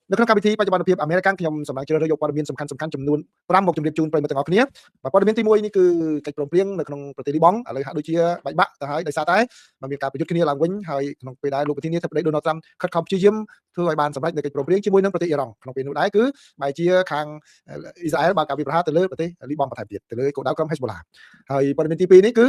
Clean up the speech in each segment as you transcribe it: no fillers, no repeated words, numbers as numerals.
នៅក្នុងកម្មវិធីបច្ចុប្បន្នភាពអាមេរិកខ្ញុំសម្រាប់ជ្រើសរើសយកព័ត៌មានសំខាន់សំខាន់ចំនួន5មកជម្រាបជូនប្រិយមិត្តទាំងអស់គ្នាបាទព័ត៌មានទី1នេះគឺកិច្ចព្រមព្រៀងនៅក្នុងប្រទេសលីបង់ឥឡូវហាក់ដូចជាបែកបាក់ទៅហើយដោយសារតែមានការប្រយុទ្ធគ្នាឡើងវិញហើយក្នុងពេលដែលលោកប្រធានាធិបតីដូណាល់ត្រាំខិតខំព្យាយាមធ្វើឲ្យបានសម្រេចនៅកិច្ចព្រមព្រៀងជាមួយនឹងប្រទេសអ៊ីរ៉ង់ក្នុងពេលនោះដែរគឺបែរជាខាងអ៊ីស្រាអែលបានការវាយប្រហារទៅលើប្រទេសលីបង់បន្ថែមទៀតទៅលើគោលដៅក្រុមហេសបូឡាហើយព័ត៌មានទី2នេះគ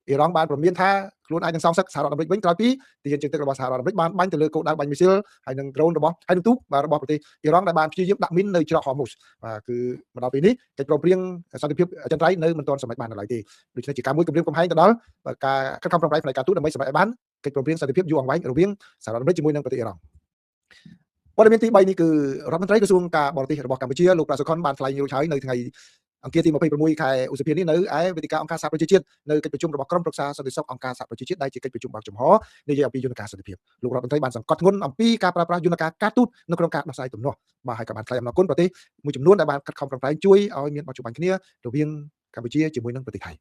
ឺអ៊ីរ៉ង់បានព្រមានថាខ្លួនអាចនឹងសងសឹកសហរដ្ឋអាមេរិកវិញក្រោយពីទាហានជើងទឹករបស់សហរដ្ឋអាមេរិកបានបាញ់ទៅលើគោលដៅបាញ់មីស៊ីលហើយនឹងដ្រូនរបស់ហើយនឹងទូកបាទរបស់ប្រទេសអ៊ីរ៉ង់ដែលបានព្យាយាមដាក់មីននៅច្រកហូមុសបាទគឺមកដល់ពេលនេះកិច្ចព្រមព្រៀងសន្តិភាពអចិន្ត្រៃយ៍នៅមិនទាន់សម្រេចបាននៅឡើយទេដូច្នេះជាការមួយគំរាមកំហែងទៅដល់ការខិតខំប្រឹងប្រែងផ្នែកការទូតដើម្បីសម្រេចឲ្យបានកិច្ចព្រមព្រៀងសន្តិភាពយូរអង្វែងរវាងសហរដ្ឋអាមេរិកជាមួយនឹងប្រទេសអ៊ីរ៉ង់ព័ត៌មានទី3នេះគឺរដ្ឋមន្ត្រីក្រសួងការបរទេសរបស់កម្ពុជាលោកប្រាក់សុខុនបានថ្លែងរួចហើយនៅថ្ងៃអង្គារទី26ខែឧសភានេះនៅឯវេទិកាអង្គការសហប្រជាជាតិនៅកិច្ចប្រជុំរបស់ក្រុមប្រឹក្សាសន្តិសុខអង្គការសហប្រជាជាតិដែលជាកិច្ចប្រជុំបើកចំហនិយាយអំពីយន្តការសន្តិភាពលោករដ្ឋមន្ត្រីបានសង្កត់ធ្ងន់អំពីការប្រើប្រាស់យន្តការការទូតនៅក្នុងការដោះស្រាយទំនាស់បាទហើយក៏បានថ្លែងអំណរគុណប្រទេសមួយចំនួនដែលបានខិតខំប្រឹងប្រែងជួយឲ្យមានបទច្បាញ់គ្នារវាងកម្ពុជាជាមួយនឹងប្រទេសថៃ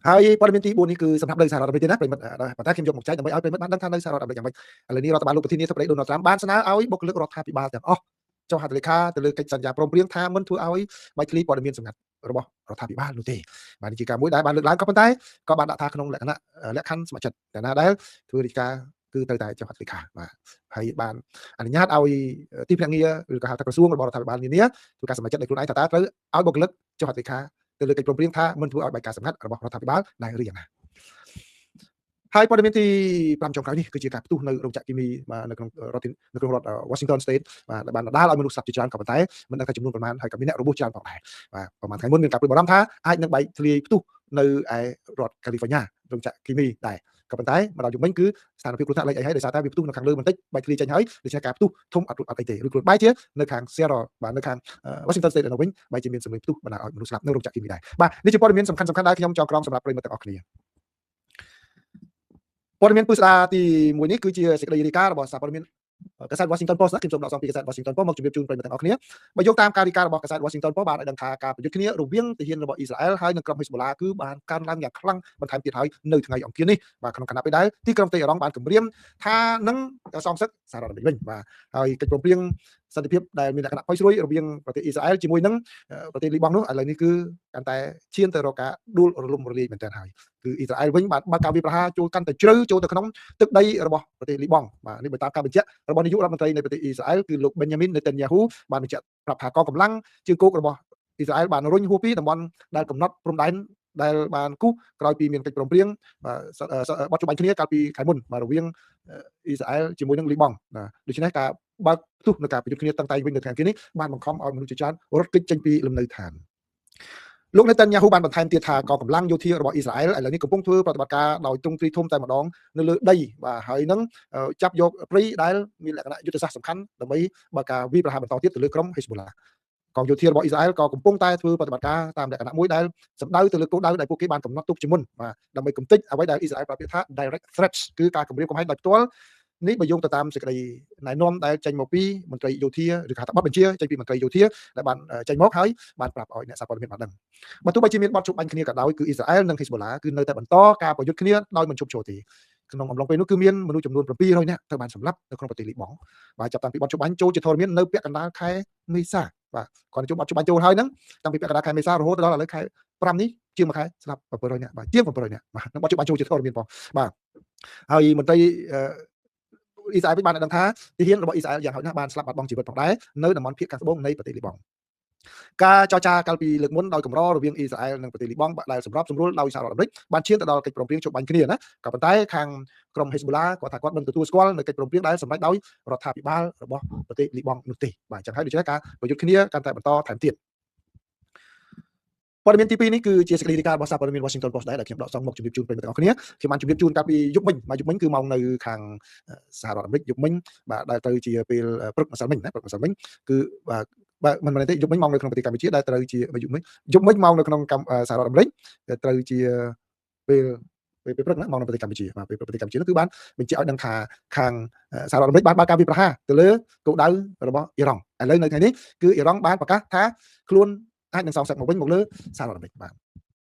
ហើយព័ត៌មានទី4នេះគឺសម្រាប់នៅសហរដ្ឋអាមេរិកទេណាប្រិមិត្តប៉ុន្តែខ្ញុំយកមកចែកដើម្បីឲ្យប្រិមិត្តបានដឹងថានៅសហរដ្ឋអាមេរិកយ៉ាងម៉េចឥឡូវនេះរដ្ឋបាលលោកប្រធានាធិបតីដូណាល់ត្រាំបានស្នើឲ្យបុគ្គលិករដ្ឋាភិបាលទាំងអស់ចុះហត្ថលេខាទៅលើកិច្ចសន្យាព្រមព្រៀងថាមិនធ្វើឲ្យបែកធ្លាយព័ត៌មានសម្ងាត់របស់រដ្ឋាភិបាលនោះទេបាទនេះជាការមួយដែលបានលើកឡើងក៏ប៉ុន្តែក៏បានដាក់ថាក្នុងលក្ខណៈលក្ខខណ្ឌស្ម័គ្រចិត្តតែណាដែលធ្វើរាជការគឺត្រូវតែចុះហត្ថលេខាបាទហើយបានអនុញ្ញាតឲ្យទីភ្នាក់ងារឬក៏ហៅថាក្រសួងរបស់រដ្ឋាភិបាលនានាធ្វើការសម្រេចចិត្តដោយខ្លួនឯងថាតើត្រូវឲ្យបុគ្គលិកចុះហត្ថលេខាទៅលើកិច្ចព្រមព្រៀងថាមិនធ្វើឲ្យបែកការសម្ងាត់របស់រដ្ឋាភិបាលដែរឬយ៉ាងណាហើយព័ត៌មានទី5ចុងក្រោយនេះគឺជាការផ្ទុះនៅរោងចក្រគីមីបាទនៅក្នុងរដ្ឋនៅក្នុងរដ្ឋ Washington State បាទដែលបានបណ្ដាលឲ្យមនុស្សស្លាប់ជាច្រើនក៏ប៉ុន្តែមិនដឹងថាចំនួនប្រមាណហើយក៏មានអ្នករបួសច្រើនផងដែរបាទប្រហែលថ្ងៃមុនមានការព្រួយបារម្ភថាអាចនឹងបែកធ្លាយផ្ទុះនៅឯរដ្ឋ California រោងចក្រគីមីដែរក៏ប៉ុន្តែមកដល់យប់មិញគឺស្ថានភាពគ្រោះថ្នាក់លេខអីហើយដោយសារតែវាផ្ទុះនៅខាងលើបន្តិចបែកធ្លាយចេញហើយដូច្នេះការផ្ទុះធំអត់អត់អីទេឬខ្លួនបែរជានៅខាង Seattle បាទនៅខាង Washington State នៅវិញបែរជាមានសំឡេងផ្ទុះបណ្ដាលឲ្យមនុស្សស្លាប់នៅរោងចក្រគីមីដែរបាទនេះជាព័ត៌មានសំខាន់ៗដែរខ្ញុំចងក្រងសម្រាប់ប្រិយមិត្តទាំងអស់គ្នាព័ត៌មានពិស្ដារទី1នេះគឺជាសេចក្តីរាយការណ៍របស់សារព័ត៌មានកាសែត Washington Post ណាខ្ញុំសូមដកស្រង់ពីកាសែត Washington Post មកជម្រាបជូនប្រិយមិត្តទាំងអស់គ្នាបើយកតាមការរាយការណ៍របស់កាសែត Washington Post បានឲ្យដឹងថាការប្រយុទ្ធគ្នារវាងទាហានរបស់អ៊ីស្រាអែលហើយនិងក្រុមហេស្បូឡាគឺបានកើនឡើងយ៉ាងខ្លាំងបន្ថែមទៀតហើយនៅថ្ងៃអង្គារនេះបាទក្នុងខណៈពេលដែលទីក្រុងតេហរ៉ង់បានគម្រាមថានឹងសងសឹកសហរដ្ឋអាមេរិកវិញបាទហើយកិច្ចព្រមព្រៀងសន្តិភាពដែលមានលក្ខណៈផុយស្រួយរវាងប្រទេសអ៊ីស្រាអែលជាមួយនឹងប្រទេសលីបង់នោះឥឡូវនេះគឺកាន់តែឈានទៅរកការដួលរលំរលាយមែនទែនហើយគឺអ៊ីស្រាអែលវិញបានបើកការវាយប្រហារចូលកាន់តែជ្រៅចូលទៅក្នុងទឹកដីរបស់ប្រទេសលីបង់បាទនេះបើតាមការបញ្ជាក់របស់នាយករដ្ឋមន្ត្រីនៃប្រទេសអ៊ីស្រាអែលគឺលោកបេនយ៉ាមីននេតានយ៉ាហ៊ូបានបញ្ជាក់ប្រាប់ថាកងកម្លាំងជើងគោករបស់អ៊ីស្រាអែលបានរុញហួសពីតំបន់ដែលកំណត់ព្រំដែនដែលបានគូសក្រោយពីមានកិច្ចព្រមព្រៀងបាទបទច្បាញ់គ្នាកាលពីខែមុនបាទរវាងអ៊ីស្រាអែលជាមួយនឹងលីបង់បាទដូច្នេះការបើកផ្ទុះនៅការប្រយុទ្ធគ្នាតឹងតែងវិញនៅថ្ងៃនេះបានបង្ខំឲ្យមនុស្សជាច្រើនរត់គេចចេញពីលំនៅឋានលោកនេតានយ៉ាហ៊ូបានបន្ថែមទៀតថាកងកម្លាំងយោធារបស់អ៊ីស្រាអែលឥឡូវនេះកំពុងធ្វើប្រតិបត្តិការដោយទ្រង់ទ្រាយធំតែម្ដងនៅលើដីបាទហើយនឹងចាប់យកព្រៃដែលមានលក្ខណៈយុទ្ធសាស្ត្រសំខាន់ដើម្បីបើកការវាយប្រហារបន្តទៀតទៅលើក្រុមហេស្បូឡាកងយោធារបស់អ៊ីស្រាអែលក៏កំពុងតែធ្វើប្រតិបត្តិការតាមលក្ខណៈមួយដែលសម្ដៅទៅលើគោលដៅដែលពួកគេបានកំណត់ទុកជាមុនបាទដើម្បីកម្ទេចអ្វីដែលអ៊ីស្រាអែលប្រាប់ថា direct threats គឺការគំរាមកំហែងដោយផ្ទាល់នេះបើយោងទៅតាមសេចក្តីណែនាំដែលចេញមកពីមន្ត្រីយោធាឬគេហៅថាបទបញ្ជាចេញពីមន្ត្រីយោធាដែលបានចេញមកហើយបានប្រាប់ឲ្យអ្នកសារព័ត៌មានបានដឹងបើទោះបីជាមានបទជប់បាញ់គ្នាក៏ដោយគឺអ៊ីស្រាអែលនិងហេស្បូឡាគឺនៅតែបន្តការប្រយុទ្ធគ្នាដោយមិនឈប់ឈរទេក្នុងអំឡុងពេលនោះគឺមានមនុស្សចំនួន700នាក់ត្រូវបានសម្លាប់នៅក្នុងប្រទេសលីបង់បាទចាប់តាំងពីបទជប់បាញ់ចូលជាធរមាននៅពាក់កណ្ដាលខែមេសាបាទគាត់ជួបបទជប់បាញ់ចូលហើយហ្នឹងតាំងពីពាក់កណ្ដាលខែមេសារហូតដល់ឥឡូវខែ5នេះជាងមួយខែស្លាប់700នាក់បាទជាង700នាក់បាទនឹងបទជប់បាញ់ចូលជាធរមានផងបាទហើយមន្ត្រីអ៊ីស្រាអែលវិញបានដឹងថាទាហានរបស់អ៊ីស្រាអែលយ៉ាងហោចណាស់បានស្លាប់បាត់បង់ជីវិតផងដែរនៅតំបន់ភាគខាងត្បូងនៃប្រទេសលីបង់ការចរចាកាលពីលើកមុនដោយកម្ររវាងអ៊ីស្រាអែលនិងប្រទេសលីបង់ដែលសម្របសម្រួលដោយសហរដ្ឋអាមេរិកបានឈានទៅដល់កិច្ចព្រមព្រៀងជប់បាញ់គ្នាណាក៏ប៉ុន្តែខាងក្រុមហេស្បូឡាគាត់ថាគាត់មិនទទួលស្គាល់នៅកិច្ចព្រមព្រៀងដែលសម្រេចដោយរដ្ឋាភិបាលរបស់ប្រទេសលីបង់នោះទេបាទអញ្ចឹងហើយដូច្នេះការប្រយុទ្ធគ្នាកាន់តែបន្តថែមទៀតព័ត៌មានទី2នេះគឺជាសេចក្តីរាយការណ៍របស់សារព័ត៌មាន Washington Post ដែរដែលខ្ញុំដកស្រង់មកជម្រាបជូនប្រិយមិត្តទាំងអស់គ្នាខ្ញុំបានជម្រាបជូនកាលពីយប់មិញបាទយប់មិញគឺម៉ោងនៅខាងសហរដ្ឋអាមេរិកយប់មិញបាទដែលត្រូវជាពេលព្រឹកម្សិលមិញណាព្រឹកម្សិលមិញគឺបាទបាទមិនមែនទេយប់មិញម៉ោងនៅក្នុងប្រទេសកម្ពុជាដែលត្រូវជាយប់មិញយប់មិញម៉ោងនៅក្នុងសហរដ្ឋអាមេរិកដែលត្រូវជាពេលពេលព្រឹកណាម៉ោងនៅប្រទេសកម្ពុជាបាទពេលប្រទេសកម្ពុជានោះគឺបានបញ្ជាក់ឲ្យដឹងថាខាងសហរដ្ឋអាមេរិកបានបើកការវាយប្រហារទៅលើគោលដៅរបស់អ៊ីរ៉ង់ឥឡូវនៅថ្ងៃនេះគឺអ៊ីរ៉ង់បានប្រកាសថាខ្លួនអាចនឹងសងសឹកមកវិញមកលើសហរដ្ឋអាមេរិកបាទ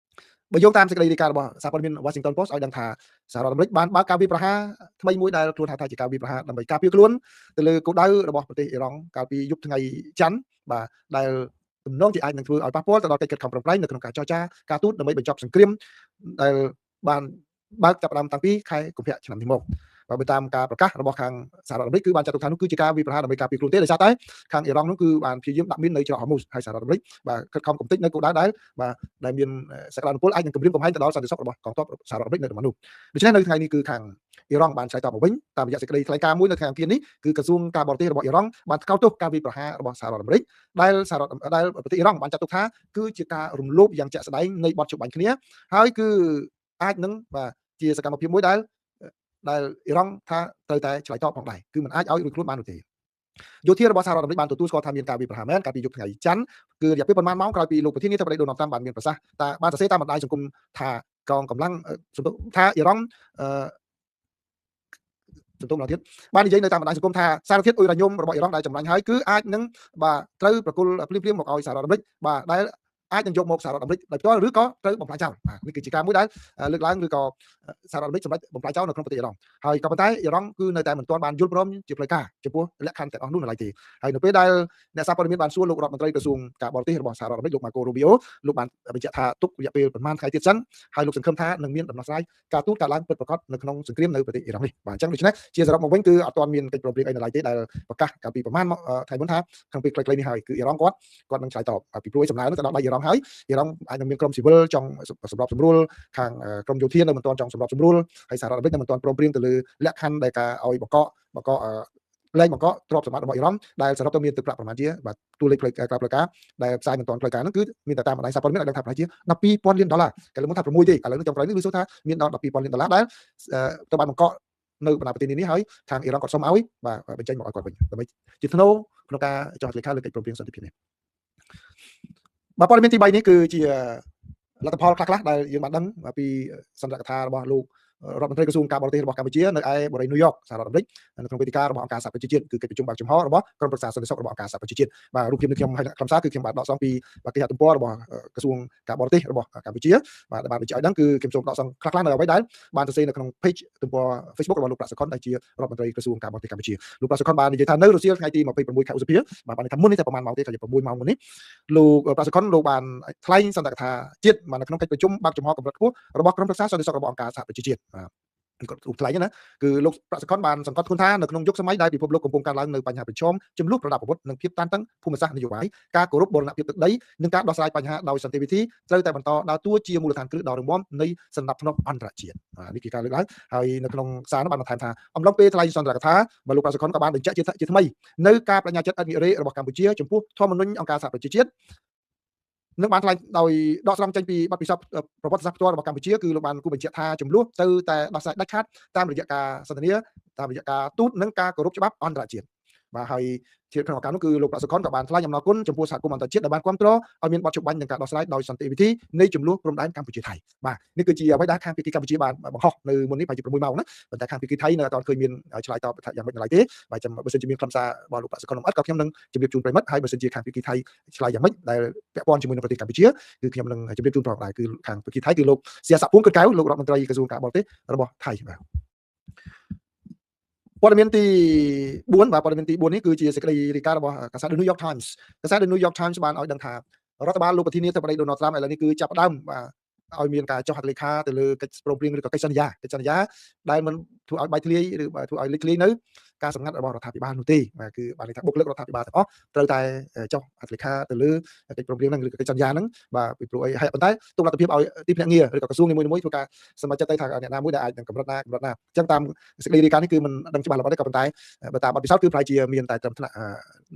បើយោងតាមសេចក្តីរាយការណ៍របស់សារព័ត៌មាន Washington Post ឲ្យដឹងថាសហរដ្ឋអាមេរិកបានបើកការវាយប្រហារថ្មីមួយដែលខ្លួនហៅថាជាការវាយប្រហារដើម្បីការពារខ្លួនទៅលើគោលដៅរបស់ប្រទេសអ៊ីរ៉ង់កាលពីយប់ថ្ងៃច័ន្ទបាទដែលទំនងជាអាចនឹងធ្វើឲ្យប៉ះពាល់ទៅដល់កិច្ចខិតខំប្រឹងប្រែងនៅក្នុងការចរចាការទូតដើម្បីបញ្ចប់សង្គ្រាមដែលបានបើកចាប់ផ្ដើមតាំងពីខែកុម្ភៈឆ្នាំនេះមកបាទបើតាមការប្រកាសរបស់ខាងសហរដ្ឋអាមេរិកគឺបានចាត់ទុកថានោះគឺជាការវាយប្រហារដើម្បីការពារខ្លួនទេដោយសារតែខាងអ៊ីរ៉ង់នោះគឺបានព្យាយាមដាក់មីននៅច្រកហូមូសហើយសហរដ្ឋអាមេរិកបាទខិតខំកំទេចនៅគោលដៅដែលបាទដែលមានសក្តានុពលអាចនឹងគំរាមកំហែងទៅដល់សន្តិសុខរបស់កងទ័ពសហរដ្ឋអាមេរិកនៅតំបន់នោះដូច្នេះនៅថ្ងៃនេះគឺខាងអ៊ីរ៉ង់បានឆ្លើយតបមកវិញតាមរយៈសេចក្តីថ្លែងការណ៍មួយនៅថ្ងៃអង្គារនេះគឺក្រសួងការបរទេសរបស់អ៊ីរ៉ង់បានថ្កោលទោសការវាយប្រហាររបស់សហរដ្ឋអាមេរិកដែលសហរដ្ឋដែលប្រទេសអ៊ីរ៉ង់បានចាត់ទុកថាគឺជាការរំលោភយ៉ាងជាក់ស្ដែងនៃបទច្បាញ់គ្នាហើយគឺអាចនឹងបាទជាសកម្មភាពមួយដែលអ៊ីរ៉ង់ថាត្រូវតែឆ្លើយតបផងដែរគឺមិនអាចឲ្យរួចខ្លួនបាននោះទេយោធារបស់សហរដ្ឋអាមេរិកបានទទួលស្គាល់ថាមានការវាយប្រហារមែនកាលពីយប់ថ្ងៃច័ន្ទគឺរយៈពេលប៉ុន្មានម៉ោងក្រោយពីលោកប្រធានាធិបតីដូណាល់ត្រាំបានមានប្រសាសន៍ថាបានសរសេរតាមបណ្ដាញសង្គមថាកងកម្លាំងថាអ៊ីរ៉ង់សន្ទុះម្ដងទៀតបាននិយាយនៅតាមបណ្ដាញសង្គមថាសារធាតុអ៊ុយរ៉ាញ៉ូមរបស់អ៊ីរ៉ង់ដែលចម្រាញ់ហើយគឺអាចនឹងបាទត្រូវប្រគល់ភ្លាមៗមកឲ្យសហរដ្ឋអាមេរិកបាទដែលអាចនឹងយកមកសហរដ្ឋអាមេរិកដោយផ្ទាល់ឬក៏ត្រូវបំផ្លាញចោលបាទនេះគឺជាការមួយដែលលើកឡើងឬក៏សហរដ្ឋអាមេរិកសម្រេចបំផ្លាញចោលនៅក្នុងប្រទេសអ៊ីរ៉ង់ហើយក៏ប៉ុន្តែអ៊ីរ៉ង់គឺនៅតែមិនទាន់បានយល់ព្រមជាផ្លូវការចំពោះលក្ខខណ្ឌទាំងអស់នោះនៅឡើយទេហើយនៅពេលដែលអ្នកសារព័ត៌មានបានសួរលោករដ្ឋមន្ត្រីក្រសួងការបរទេសរបស់សហរដ្ឋអាមេរិកលោកម៉ាកូរូប៊ីអូលោកបានបញ្ជាក់ថាទុករយៈពេលប្រហែលថ្ងៃទៀតសិនហើយលោកសង្ឃឹមថានឹងមានដំណោះស្រាយការទូតកើតឡើងពិតប្រាកដនៅក្នុងសង្គ្រាមនៅប្រទេសអ៊ីរ៉ង់នេះបាទអញ្ចឹងដូច្នេះជាសរុបមកវិញគឺអត់ទាន់មានកិច្ចព្រមព្រៀងអីនៅឡើយទេដែលប្រកាសកាលពីប្រហែលថ្ងៃមុនថាក្នុងពេលខ្លីៗនេះហើយគឺអ៊ីរ៉ង់គាត់នឹងឆ្លើយតបពីព្រោះសំណើនោះទៅដល់ដៃអ៊ីរ៉ង់ហើយអ៊ីរ៉ង់អាចនឹងមានក្រុមស៊ីវិលចង់សម្របសម្រួលខាងក្រុមយោធានៅមិនទាន់ចង់សម្របសម្រួលហើយសហរដ្ឋអាមេរិកនៅមិនទាន់ព្រមព្រៀងទៅលើលក្ខខណ្ឌដែលការឲ្យបង្កកលែងបង្កកទ្រព្យសម្បត្តិរបស់អ៊ីរ៉ង់ដែលសរុបទៅមានទឹកប្រាក់ប្រមាណជាបាទតួលេខផ្លូវការដែលផ្សាយមិនទាន់ផ្លូវការហ្នឹងគឺមានតែតាមបណ្ដាញសារព័ត៌មានឲ្យដឹងថាប្រហែលជា 12,000 លានដុល្លារកាលមុនថា6ទេឥឡូវនេះចុងក្រោយនេះគឺសួរថាមានដល់ 12,000 លានដុល្លារដែលទៅបានបង្កកនៅបណ្ដាប្រទេសនេះហើយខាងអ៊ីរ៉ង់គាត់សុំឲ្យបាទបញ្ចេញមកឲ្យគាត់វិញដើម្បីជាថ្នូរក្នុងការចុះហត្ថលេខាលើកិច្ចព្រមព្រៀងសន្តិភាពនេះបាទព័ត៌មានទី3នេះគឺជាលទ្ធផលខ្លះៗដែលយើងបានដឹងពីសន្ទរកថារបស់លោករដ្ឋមន្ត្រីក្រសួងការបរទេសរបស់កម្ពុជានៅឯបរិយាញូវយ៉កសហរដ្ឋអាមេរិកនៅក្នុងវេទិការបស់អង្គការសហប្រជាជាតិគឺកិច្ចប្រជុំបើកចំហរបស់ក្រុមប្រឹក្សាសន្តិសុខរបស់អង្គការសហប្រជាជាតិបាទរូបភាពនេះខ្ញុំឲ្យខ្លឹមសារគឺខ្ញុំបាទដកស្រង់ពីគេហទំព័ររបស់ក្រសួងការបរទេសរបស់កម្ពុជាបាទដែលបានបញ្ជាក់ឲ្យដឹងគឺខ្ញុំសូមដកស្រង់ខ្លះៗនៅអ្វីដែលបានសរសេរនៅក្នុង page ទំព័រ Facebook របស់លោកប្រាក់សុខុនដែលជារដ្ឋមន្ត្រីក្រសួងការបរទេសកម្ពុជាលោកប្រាក់សុខុនបាននិយាយថានៅរសៀលថ្ងៃទី26ខែឧសភាបាទបានថាមុននេះតែប្រហែលម៉ោងទេថា6ម៉ោងមុននេះលោកប្រាក់សុខុនលោកបានថ្លែងសន្ទរកថាជាតិបាទនៅក្នុងកិច្ចប្រជុំបើកចំហកម្រិតខ្ពស់របស់ក្រុមប្រឹក្សាសន្តិសុខរបស់អង្គការសហប្រជាជាតិបាទគាត់រូបថ្លែងណាគឺលោកប្រាក់សុខុនបានសង្កត់ធ្ងន់ថានៅក្នុងយុគសម័យដែលពិភពលោកកំពុងកើតឡើងនៅបញ្ហាប្រឈមចំនួនប្រដាប់អាវុធនិងភាពតានតឹងភូមិសាស្ត្រនយោបាយការគោរពបូរណភាពទឹកដីនិងការដោះស្រាយបញ្ហាដោយសន្តិវិធីត្រូវតែបន្តដើរតួជាមូលដ្ឋានគ្រឹះដ៏រឹងមាំនៃសន្តិភាពអន្តរជាតិបាទនេះគឺការលើកឡើងហើយនៅក្នុងសារនោះបានបន្ថែមថាអំឡុងពេលថ្លែងសន្ទរកថាបាទលោកប្រាក់សុខុនក៏បានបញ្ជាក់ជាថ្មីនៅការបដិញ្ញាចិត្តឥតងាករេរបស់កម្ពុជាចំពោះធម្មនុញ្ញអង្គការសហប្រជាជាតិនឹងបានថ្លែងដោយដកស្រង់ចេញពីបទពិសោធន៍ប្រវត្តិសាស្ត្រផ្ទាល់របស់កម្ពុជាគឺលោកបានគូបញ្ជាក់ថាចំនួនទៅតែដោះស្រាយដាច់ខាតតាមរយៈការសន្ទនាតាមរយៈការទូតនិងការគោរពច្បាប់អន្តរជាតិបាទហើយជាក្នុងឱកាសនោះគឺលោកប្រាក់សុខុនក៏បានថ្លែងអំណរគុណចំពោះសហគមន៍អន្តរជាតិដែលបានគាំទ្រឲ្យមានបទច្បាញ់និងការដោះស្រាយដោយសន្តិវិធីនៃចំនួនព្រំដែនកម្ពុជាថៃបាទនេះគឺជាអ្វីដែលខាងភាគីកម្ពុជាបានបង្ហោះនៅមុននេះប្រហែលជា6ម៉ោងណាប៉ុន្តែខាងភាគីថៃនៅអត់ទាន់ឃើញមានឆ្លើយតបថាយ៉ាងម៉េចនៅឡើយទេបាទចាំបើសិនជាមានខ្លឹមសាររបស់លោកប្រាក់សុខុនលម្អិតក៏ខ្ញុំនឹងជម្រាបជូនប្រិយមិត្តហើយបើសិនជាខាងភាគីថៃឆ្លើយយ៉ាងម៉េចដែលពាក់ព័ន្ធជាមួយនឹងប្រទេសកម្ពុជាគឺខ្ញុំនឹងជម្រាបជូនផងដែរគឺខាងភាគីថៃគឺលោកសៀសាក់ពួងកែវលោករដ្ឋមន្ត្រីក្រសួងការបរទេសរបស់ថៃបាទព័ត៌មានទី4បាទព័ត៌មានទី4នេះគឺជាសេចក្តីរាយការណ៍របស់កាសែត The New York Times កាសែត The New York Times បានឲ្យដឹងថារដ្ឋបាលលោកប្រធានាធិបតីដូណាល់ត្រាំឥឡូវនេះគឺចាប់ផ្ដើមបាទឲ្យមានការចុះហត្ថលេខាទៅលើកិច្ចព្រមព្រៀងឬក៏កិច្ចសន្យាដែលមិនធ្វើឲ្យបែកធ្លាយឬធ្វើឲ្យលេចធ្លាយនៅការសម្ងាត់របស់រដ្ឋាភិបាលនោះទេបាទគឺបានន័យថាបុគ្គលិករដ្ឋាភិបាលទាំងអស់ត្រូវតែចុះហត្ថលេខាទៅលើកិច្ចព្រមព្រៀងហ្នឹងឬក៏កិច្ចសន្យាហ្នឹងបាទពីព្រោះអីហើយប៉ុន្តែទុកលទ្ធភាពឲ្យទីភ្នាក់ងារឬក៏ក្រសួងនីមួយៗធ្វើការសម្រេចចិត្តទៅថាអ្នកណាមួយដែលអាចនឹងកម្រិតណាកម្រិតណាអញ្ចឹងតាមសេចក្តីរាយការណ៍នេះគឺមិនដឹងច្បាស់លាស់ទេក៏ប៉ុន្តែបើតាមបទពិសោធន៍គឺប្រហែលជាមានតែត្រឹមថ្នាក់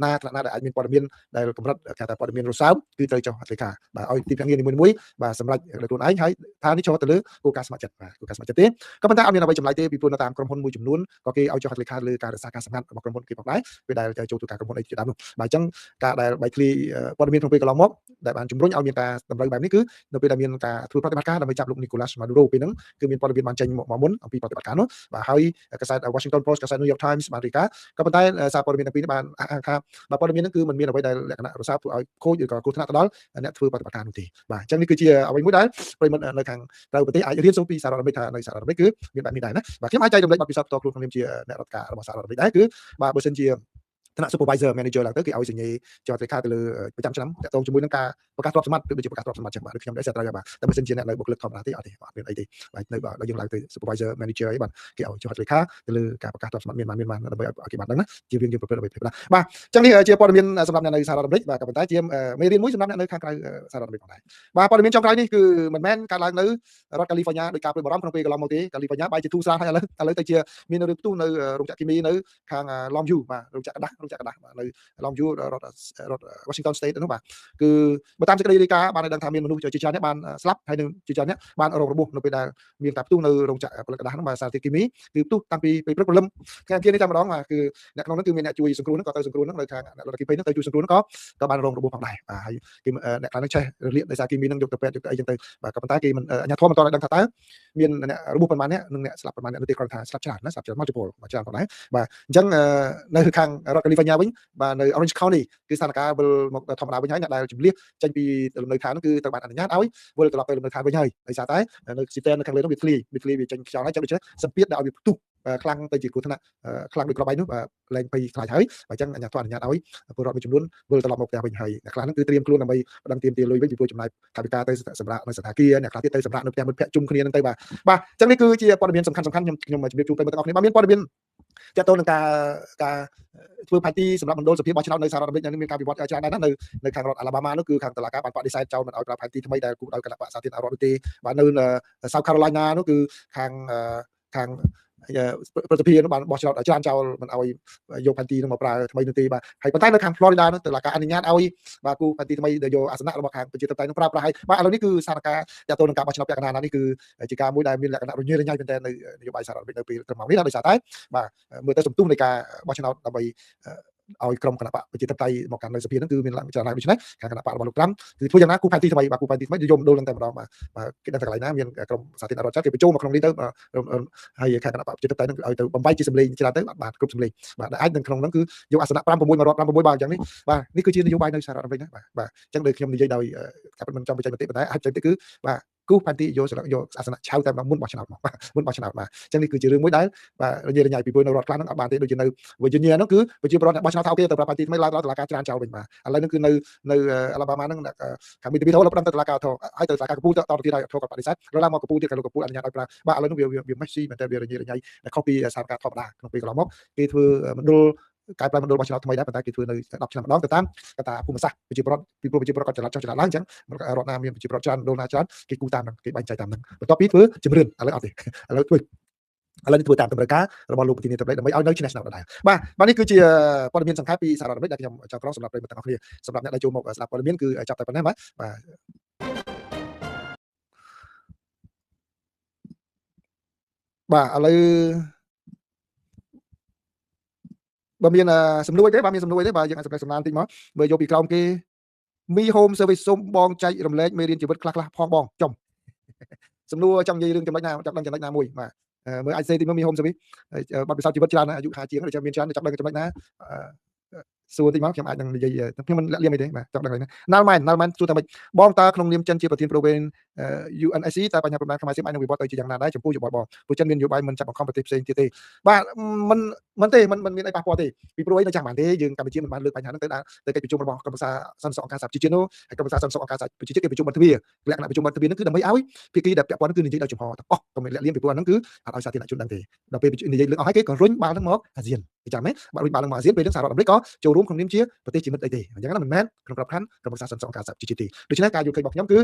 ណាថ្នាក់ណាដែលអាចមានព័ត៌មានដែលកម្រិតគេថាព័ត៌មានរសើបគឺត្រូវចុះហត្ថលេខាបាទឲ្យទីភ្នាក់ងារនីមួយៗបាទសម្រេចដោយខ្លួនឯងហើយថានេះចូលទៅលើគោលការណ៍ស្ម័គ្រចិត្តបាទគោលការណ៍ស្ម័គ្រចិត្តទេក៏ប៉ុន្តែអត់មានអ្វីចម្លែកទេពីព្រោះនៅតាមក្រុមហ៊ុនមួយចំនួនក៏គេឲ្យចុះហត្ថលេខាលើការ រក្សាការសម្ងាត់របស់ក្រុមហ៊ុនគេផងដែរពេលដែលចូលធ្វើការក្រុមហ៊ុនអីជាដើមនោះបាទអញ្ចឹងការដែលបែកធ្លាយព័ត៌មានក្នុងពេលកន្លងមកដែលបានជំរុញឲ្យមានការតម្រូវបែបនេះគឺនៅពេលដែលមានការធ្វើប្រតិបត្តិការដើម្បីចាប់លោក Nicolas Maduro ពេលហ្នឹងគឺមានព័ត៌មានបានចេញមកមុនអំពីប្រតិបត្តិការនោះបាទហើយកាសែត Washington Post កាសែត New York Times បានរាយការណ៍ក៏ប៉ុន្តែសារព័ត៌មានទាំងពីរនេះបានអះអាងថាបាទព័ត៌មានហ្នឹងគឺមិនមានអ្វីដែលលក្ខណៈរសើបធ្វើឲ្យខូចឬក៏គ្រោះថ្នាក់ទៅដល់អ្នកធ្វើប្រតិបត្តិការនោះទេបាទអញ្ចឹងនេះគឺជាអ្វីមួយដែលប្រិយមិត្តនៅខាងក្រៅប្រទេសអាចរៀនសូត្រពីសហរដ្ឋអាមេរិកថានៅសហរដ្ឋអាមេរិកគឺមានបែបនេះដែរណាបាទខ្ញុំអាចចែករំលែកបទពិសោធន៍ផ្ទាល់ខ្លួនក្នុងនាមជាអ្នករដ្ឋការរបស់សហរដ្ឋអាមេរិកដែរគឺបាទបើសិនជាថ្នាក់ supervisor manager ឡើងទៅគេឲ្យសញ្ញាចុះហត្ថលេខាទៅលើប្រចាំឆ្នាំតាក់ទងជាមួយនឹងការប្រកាសទ្រព្យសម្បត្តិឬដូចជាប្រកាសទ្រព្យសម្បត្តិចឹងបាទដូចខ្ញុំដែរត្រូវបាទតែបើសិនជាអ្នកនៅបុគ្គលិកធម្មតាទេអត់ទេអត់មានអីទេបាទនៅបាទដល់យើងឡើងទៅ supervisor manager អីបាទគេឲ្យចុះហត្ថលេខាទៅលើការប្រកាសទ្រព្យសម្បត្តិមានបានដើម្បីឲ្យគេបានដឹងណាជារឿងយើងប្រព្រឹត្តអ្វីផ្សេងបាទអញ្ចឹងនេះជាព័ត៌មានសម្រាប់អ្នកនៅសហរដ្ឋអាមេរិកបាទក៏ប៉ុន្តែជាមេរៀនមួយសម្រាប់អ្នកនៅខាងក្រៅសហរដ្ឋអាមេរិកផងដែរបាទព័ត៌មានចុងក្រោយនេះគឺមិនមែនកើតឡើងនៅរដ្ឋកាលីហ្វ័រញ៉ាដោយការព្រួយបារម្ភក្នុងពេលកន្លងមកទេកាលីហ្វ័រញ៉ាបែរជាធូរស្រាលហើយឥឡូវទៅជាមានរឿងផ្ទុះនៅរោងចក្រគីមីនៅខាង Longview បាទរោងចក្រក្រដាសបាទនៅ Longview រដ្ឋ Washington State នោះបាទគឺបើតាមសេចក្តីរាយការណ៍បានឲ្យដឹងថាមានមនុស្សជាច្រើនអ្នកបានស្លាប់ហើយនឹងជាច្រើនអ្នកបានរងរបួសនៅពេលដែលមានការផ្ទុះនៅរោងចក្រផលិតក្រដាសនោះបាទសារធាតុគីមីគឺផ្ទុះតាំងពីពេលព្រឹកព្រលឹមថ្ងៃអង្គារនេះតែម្ដងបាទគឺអ្នកក្នុងនោះគឺមានអ្នកជួយសង្គ្រោះនោះក៏ទៅសង្គ្រោះនោះនៅខាងអ្នករដ្ឋគីមីនោះទៅជួយសង្គ្រោះនោះក៏បានរងរបួសផងដែរបាទហើយគេអ្នកខ្លះនឹងឆេះរលាកដោយសារគីមីនឹងយកទៅពេទ្យយកទៅអីចឹងទៅបាទក៏ប៉ុន្តែគេមិនអាជ្ញាធរមិនទាន់ដឹងថាតើមានអ្នករបួសប៉ុន្មានអ្នកនិងអ្នកស្លាប់ប៉ុន្មានអ្នកនោះទេគ្រាន់ថាស្លាប់ច្រើនណាស្លាប់ច្រើនមកជពលមកច្រើនផងដែរបាទអញ្ចឹងនៅខាងរដ្ឋកាលីហ្វ័រញ៉ាវិញបាទនៅ Orange County គឺស្ថានភាពវិលមកធម្មតាវិញហើយអ្នកដែលជំលះចេញពីលំនៅឋាននោះគឺត្រូវបានអនុញ្ញាតឲ្យវិលត្រឡប់ទៅលំនៅឋានវិញហើយដោយសារតែនៅស៊ីទែននៅខាងលើនោះវាធ្លាយវាចេញខ្យល់ហើយចឹងដូច្នេះសម្ពាធដែលឲ្យវាផ្ទុះខ្លាំងទៅជាគ្រោះថ្នាក់ខ្លាំងដូចគ្រាប់បែកនោះលែងភ័យខ្លាចហើយបាទអញ្ចឹងអាជ្ញាធរអនុញ្ញាតឲ្យពលរដ្ឋមួយចំនួនវិលត្រឡប់មកផ្ទះវិញហើយអ្នកខ្លះហ្នឹងគឺត្រៀមខ្លួនដើម្បីប្តឹងទាមទារលុយវិញពីព្រោះចំណាយថវិកាទៅសម្រាប់នៅសណ្ឋាគារអ្នកខ្លះទៀតទៅសម្រាប់នៅផ្ទះមិត្តភ័ក្តិជុំគ្នាហ្នឹងទៅបាទបាទអញ្ចឹងនេះគឺជាព័ត៌មានសំខាន់ខ្ញុំជម្រាបជូនប្រិយមិត្តទាំងអស់គ្នាបាទមានព័ត៌មានទាក់ទងនឹងការធ្វើផែនទីសម្រាប់មណ្ឌលសភាបោះឆ្នោតនៅសហរដ្ឋអាមេរិកនឹងមានការវិវត្តច្រើនដែរណានៅខាងរដ្ឋអាឡាបាម៉ានោះគឺខាងតុលាការបានបដិសេធចោលមិនឲ្យប្រើផែនទីថ្មីដែលគូដោយគណៈបក្សសាធារណរដ្ឋនោះទេបាទនៅ South Carolina នោះគឺខាងប្រសិទ្ធភាពនោះបានបោះឆ្នោតច្រើនចោលមិនឲ្យយកផែនទីនោះមកប្រើថ្មីនោះទេបាទហើយប៉ុន្តែនៅខាង Florida នោះតុលាការអនុញ្ញាតឲ្យបាទគូផែនទីថ្មីដែលយកអាសនៈរបស់ខាងប្រជាធិបតេយ្យនោះប្រើប្រាស់ហើយបាទឥឡូវនេះគឺស្ថានភាពទាក់ទងនឹងការបោះឆ្នោតពាក់កណ្ដាលនេះគឺជាការមួយដែលមានលក្ខណៈរញ៉េរញ៉ៃមែនទែននៅនយោបាយសហរដ្ឋអាមេរិកនៅពេលត្រឹមម៉ោងនេះណាដោយសារតែបាទមើលទៅសន្ទុះនៃការបោះឆ្នោតដើម្បីឲ្យក្រុមគណៈបក្សប្រជាធិបតេយ្យមកកាន់នៅសភាហ្នឹងគឺមានឡើងច្រើនឡើងដូច្នេះខាងគណៈបក្សរបស់លោកត្រាំគឺធ្វើយ៉ាងណាគូផែនទីថ្មីបាទគូផែនទីថ្មីយកម្ដុលនឹងតែម្ដងបាទបាទគេដឹងតែកន្លែងណាមានក្រុមសាធារណរដ្ឋគេបញ្ចូលមកក្នុងនេះទៅហើយខាងគណៈបក្សប្រជាធិបតេយ្យហ្នឹងឲ្យទៅបំបីជាសម្លេងច្រើនទៅបាទគ្រប់សម្លេងបាទដែលអាចនឹងក្នុងហ្នឹងគឺយកអាសនៈ5 6មករដ្ឋ5 6បាទអញ្ចឹងនេះបាទនេះគឺជានយោបាយនៅសហរដ្ឋអាមេរិកណាបាទបាទអញ្ចឹងដូចខ្ញុំនិយាយដោយការពិតមិនចំបញ្ចេញមតិប៉ុន្តែអាចចេញទៅគឺបាទគូផែនទីយកអាសនៈឆៅតែម្ដងមុនបោះឆ្នោតមកបាទមុនបោះឆ្នោតបាទអញ្ចឹងនេះគឺជារឿងមួយដែលបាទរញ៉េរញ៉ៃពីព្រោះនៅរដ្ឋខ្លះហ្នឹងអត់បានទេដូចជានៅ Virginia ហ្នឹងគឺប្រជាពលរដ្ឋអ្នកបោះឆ្នោតថាអូខេទៅប្រាប់ផែនទីថ្មីឡើងដល់តុលាការច្រានចោលវិញបាទឥឡូវហ្នឹងគឺនៅអាឡាបាម៉ាហ្នឹងខាងមីទីធោប្តឹងទៅតុលាការធហើយទៅតុលាការកំពូលតទៅទៀតហើយធក៏បដិសេធឡើងមកកំពូលទៀតខាងលោកកំពូលអនុញ្ញាតឲ្យប្រើបាទឥឡូវហ្នឹងវា messy មែនតើវារញ៉េរញ៉ៃដែលខុសពីស្ថានភាពធម្មតាក្នុងពេលកន្លងមកគេធ្វើមណ្ឌលកែប្រែមណ្ឌលបោះឆ្នោតថ្មីដែរប៉ុន្តែគេធ្វើនៅ10ឆ្នាំម្ដងទៅតាមកត្តាភូមិសាស្ត្រប្រជាពលរដ្ឋពីព្រោះប្រជាពលរដ្ឋគាត់ចល័តចុះចល័តឡើងអញ្ចឹងរដ្ឋណាមានប្រជាពលរដ្ឋច្រើនមណ្ឌលណាច្រើនគេគូតាមហ្នឹងគេបែងចែកតាមហ្នឹងបន្ទាប់ពីធ្វើជំរឿនឥឡូវអត់ទេឥឡូវធ្វើឥឡូវនេះធ្វើតាមតម្រូវការរបស់លោកប្រធានាធិបតីដើម្បីឲ្យនៅឈ្នះឆ្នោតដដែលបាទបាទនេះគឺជាព័ត៌មានសង្ខេបពីសហរដ្ឋអាមេរិកដែលខ្ញុំចង់ក្រងសម្រាប់ប្រិយមិត្តទាំងអស់គ្នាសម្រាប់អ្នកដែលចូលមកស្ដាប់ព័ត៌មានគឺចាប់តែប៉ុណ្ណេះបាទបាទបាទឥឡូវបើមានសំណួរទេបាទមានសំណួរទេបាទយើងអាចសម្ដែងសំណានតិចមកមើលយកពីក្រោមគេ Mi Home Service សូមបងចែករំលែកមេរៀនជីវិតខ្លះៗផងបងចំសំណួរចង់និយាយរឿងចំណុចណាចង់ដឹងចំណុចណាមួយបាទមើលអាចសេទីមើល Mi Home Service បទពិសោធន៍ជីវិតច្រើនណាស់អាយុ50ជាងដូចជាមានច្រើនចង់ដឹងចំណុចណាសួរតិចមកខ្ញុំអាចនឹងនិយាយខ្ញុំមិនលាក់លៀមអីទេបាទចង់ដឹងណាណាល់ម៉ែនសួរថាម៉េចបងតើក្នុងនាមចិនជាប្រធានប្រូវេន UNSC តើបញ្ហាព្រំដែនខ្មែរសៀមអាចនឹងវិវត្តទៅជាយ៉ាងណាដែរចំពោះយោបល់បងព្រោះចិនមាននយោបាយមិនចាប់បង្ខំប្រទេសផ្សេងទៀតទេបាទមិនទេមិនមានអីប៉ះពាល់ទេពីព្រោះអីនៅចាំបានទេយើងកម្ពុជាមិនបានលើកបញ្ហាហ្នឹងទៅដល់ទៅកិច្ចប្រជុំរបស់ក្រុមប្រឹក្សាសន្តិសុខអង្គការសហប្រជាជាតិនោះហើយក្រុមប្រឹក្សាសន្តិសុខអង្គការសហប្រជាជាតិគេប្រជុំបិទទ្វារលក្ខណៈប្រជុំបិទទ្វារហ្នឹងគឺដើម្បីឲ្យភាគីដែលពាក់ព័ន្ធគឺនិយាយដោយចំហទាំងអស់កុំលាក់លៀមពីព្រោះហ្នឹងគឺអត់ឲ្យសាធារណជនដឹងទេដល់ពេលនិយាយលើកអស់ហើយគេក៏រុញបាល់ហ្នឹងមកអាស៊ានចាំទេបាទរុញបាល់ហ្នឹងមកអាស៊ានពេលហ្នឹងសហរដ្ឋអាមេរិកក៏ចូលរួមក្នុងនាមជាប្រទេសជាមិត្តអីទេអញ្ចឹងណាមិនមែនក្នុងក្របខ័ណ្ឌក្រុមប្រឹក្សាសន្តិសុខអង្គការសហប្រជាជាតិទេដូច្នេះការយល់ឃើញរបស់ខ្ញុំគឺ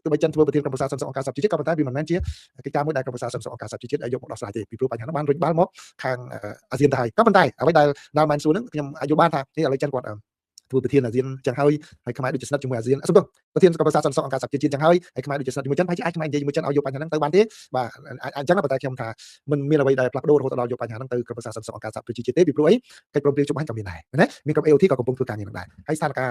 ទោះបីចិនធ្វើប្រធានក្រុមប្រឹក្សាសន្តិសុខអង្គការសហប្រជាជាតិក៏ប៉ុន្តែវាមិនមែនជាកិច្ចការមួយដែលក្រុមប្រឹក្សាសន្តិសុខអង្គការសហប្រជាជាតិឲ្យយកមកដោះស្រាយទេពីព្រោះបញ្ហានោះបានរុញបាល់មកខាងអាស៊ានទៅហើយក៏ប៉ុន្តែអ្វីដែលដាល់ម៉ែនសួរហ្នឹងខ្ញុំអាចយល់បានថានេះឥឡូវចិនគាត់ធ្វើ ធ្វើប្រធានអាស៊ានចឹងហើយហើយខ្មែរដូចជាស្និទ្ធជាមួយអាស៊ានសំទោសប្រធានក្រុមប្រឹក្សាសន្តិសុខអង្គការសហប្រជាជាតិចឹងហើយហើយខ្មែរដូចជាស្និទ្ធជាមួយចិនប្រហែលជាអាចខ្មែរនិយាយជាមួយចិនឲ្យយកបញ្ហាហ្នឹងទៅបានទេបាទអញ្ចឹងប៉ុន្តែខ្ញុំថាមិនមានអ្វីដែលផ្លាស់ប្ដូររហូតដល់យកបញ្ហាហ្នឹងទៅក្រុមប្រឹក្សាសន្តិសុខអង្គការសហប្រជាជាតិទេពីព្រោះអីកិច្ចព្រមព្រៀងជុំបាញ់ក៏មានដែរណាមានក្រុម AOT ក៏កំពុងធ្វើការងារនឹងដែរហើយស្ថានភាព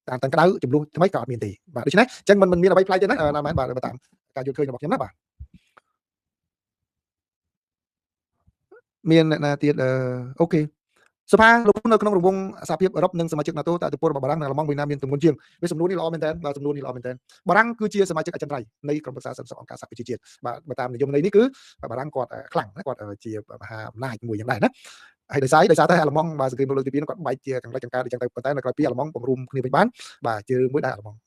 តាមតាំងក្តៅចំនួនថ្មីក៏អត់មានទេបាទដូច្នេះអញ្ចឹងមិនមានអ្វីប្លែកទេណាណាមែនបាទតាមការយល់ឃើញរបស់ខ្ញុំណាបាទមានអ្នកណាទៀតអូខេសភាលោកនៅក្នុងរង្វង់សហភាពអឺរ៉ុបនិងសមាជិក NATO តើឥទ្ធិពលរបស់បារាំងនិងអាល្លឺម៉ង់មួយណាមានទម្ងន់ជាងវាសំណួរនេះល្អមែនតើបាទសំណួរនេះល្អមែនតើបារាំងគឺជាសមាជិកអចិន្ត្រៃយ៍នៃក្រុមប្រឹក្សាសន្តិសុខអង្គការសហប្រជាជាតិបាទបើតាមនិយមន័យនេះគឺបារាំងគាត់ខ្លាំងណាគាត់ជាមហាអំណាចមួយយ៉ាងដែរណាហើយដោយសារតែអាល្លឺម៉ង់បាទសង្គ្រាមលោកលើកទី2គាត់បែកជាកង្លិចកង្កើតអញ្ចឹងទៅប៉ុន្តែនៅក្រោយពីអាល្លឺម៉ង់បង្រួមគ្នាវិញបានបាទជារឿងមួយដែលអាល្លឺម៉ង